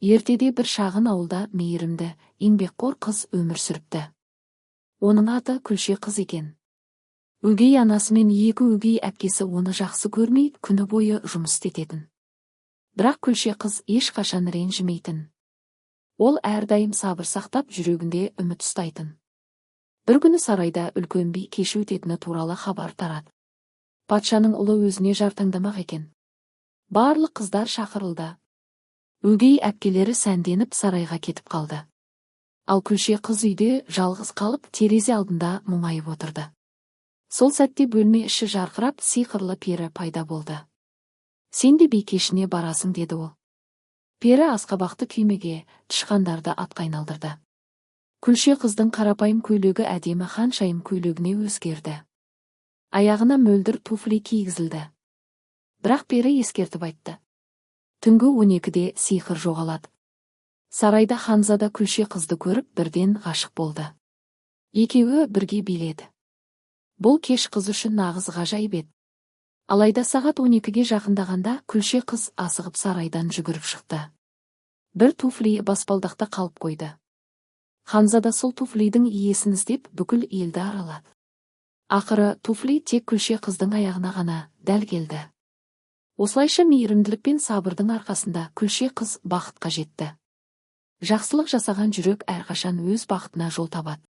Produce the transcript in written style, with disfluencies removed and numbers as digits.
Ертеде бір шағын ауылда мейірімді, еңбекқор қыз өмір сүріпті. Оның аты Күлше қыз екен. Өгей анасы мен екі өгей әпкесі оны жақсы көрмей, күні бойы жұмыс істететін. Бірақ Күлше қыз ешқашан ренжімейтін. Ол әрдайым сабыр сақтап, жүрегінде үміт ұстайтын. Бір күні сарайда үлкен би кеші өтетіні туралы хабар тарады. Патшаның ұлы өзіне жар таңдамақ екен. Барлық қыздар шақырылды. Өгей әпкелері сәнденіп сарайға кетіп қалды. Ал Күлше қыз үйде жалғыз қалып, терезе алдында мұңайып отырды. Сол сәтте бөлме іші жарқырап, сиқырлы пері пайда болды. «Сен де би кешіне барасың», – деді ол. Пері асқабақты күймеге, тышқандарды атқа айналдырды. Күлше қыздың қарапайым көйлегі әдемі ханшайым көйлегіне өзгерді. Аяғына мөлдір туфли кигізілді. Бірақ пері ескертіп айтты: «Түнгі 12-де сиқыр жоғалады». Сарайда ханзада Күлше қызды көріп, бірден ғашық болды. Екеуі бірге биледі. Бұл кеш қыз үшін нағыз ғажайып еді. Алайда сағат 12-ге жақындағанда Күлше қыз асығып сарайдан жүгіріп шықты. Бір туфли баспалдақта қалып қойды. Ханзада сол туфлидің иесін іздеп, бүкіл елді аралады. Ақыры туфли тек Күлше қыздың аяғына ғана дәл келді. Осылайша мейірімділік пен сабырдың арқасында Күлше қыз бақытқа жетті. Жақсылық жасаған жүрек әрқашан өз бақытына жол табады.